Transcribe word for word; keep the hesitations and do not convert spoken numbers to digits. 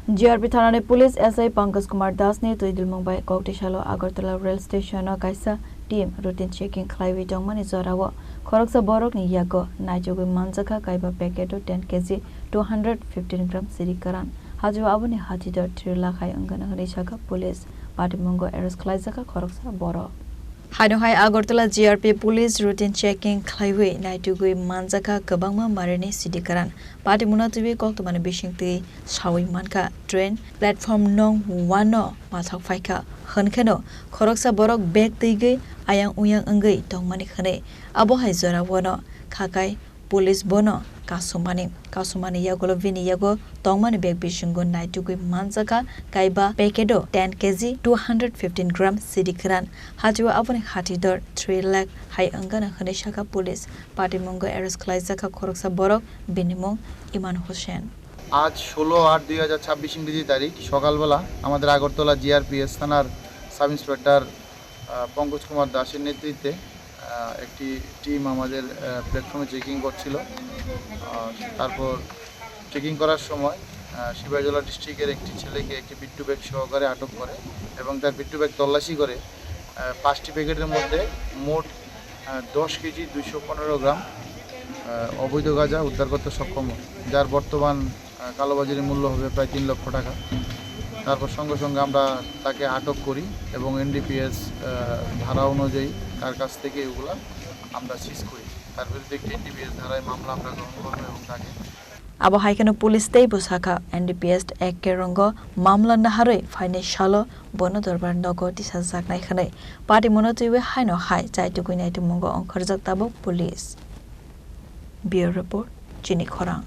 G R P thanani police S I Pankaj Kumar Das ni twi dilmung bai kok tisalo Agartala rail station o kaisa team routine checking khlaiwi tongmani jorao khoroksa borokni yago naitugwi manjakha kaiba packet o ten K G two hundred fifteen gram siri kwran. Hajio aboni hati dor three lakh hai wngkha hwnwi sakha police. Patimungo arrest khlaijak kha khoroksa borok. Haino hai Agartala G R P police routine checking khlaiwi naitugwi manjakha kwbangma marini sidi kwran. Patimungno twiwi koktwmani bisingtwi sawi mankha train platform nong one no mathok phaikha hwnkheno khoroksa borok bag twigwi ayang uyang wngwi tongmani hwnwi abo hai jorao no khakai police bono kasumani. Kasumani yagulo bini yago tongmani bag bisingo naitugwi manjakha kaiba packet o ten K G two hundred fifteen gram sidi kwran. Hajio aboni hati dor three lakh hai wngkha hwnwi sakha police. Patimungo arrest khlaijakha khoroksa borok, bini mung Iman Hussein. আজ ষোলো আট দুই হাজার ছাব্বিশ ইংরেজি তারিখ সকালবেলা আমাদের আগরতলা জিআরপিএস থানার সাব ইন্সপেক্টর আহ, পঙ্কজ কুমার দাসের নেতৃত্বে আহ, একটি টিম আমাদের প্ল্যাটফর্মে চেকিং করছিল। আহ, তারপর চেকিং করার সময় আহ, সিপাহীজলা ডিস্ট্রিক্টের একটি ছেলেকে একটি পিট্টু ব্যাগ সহকারে আটক করে এবং তার পিট্টু ব্যাগ তল্লাশি করে আহ, পাঁচটি প্যাকেটের মধ্যে মোট আহ, দশ কেজি দুইশো পনেরো গ্রাম আহ, অবৈধ গাঁজা উদ্ধার করতে সক্ষম হয়, যার বর্তমান আহ, কালোবাজারি মূল্য হবে প্রায় তিন লক্ষ টাকা। তারপর সঙ্গে সঙ্গে আমরা তাকে আটক করি এবং এনডিপিএস ধারা অনুযায়ী তার কাছ থেকে এগুলা আমরা সিজ করি। তার বিরুদ্ধে একটি এনডিপিএস ধারায় মামলা আমরা গ্রহণ করবো এবং তাকে Abo hai kheno police tei bwsakha N D P S Act rongo mamla naharwi phainai salo bono dorbar nogo tisajaknai hwnwi patimungno twiwi haino hai chaitugwi naitugmungo ongkhorjak tabuk police. Bureau Report, Chini Khorang.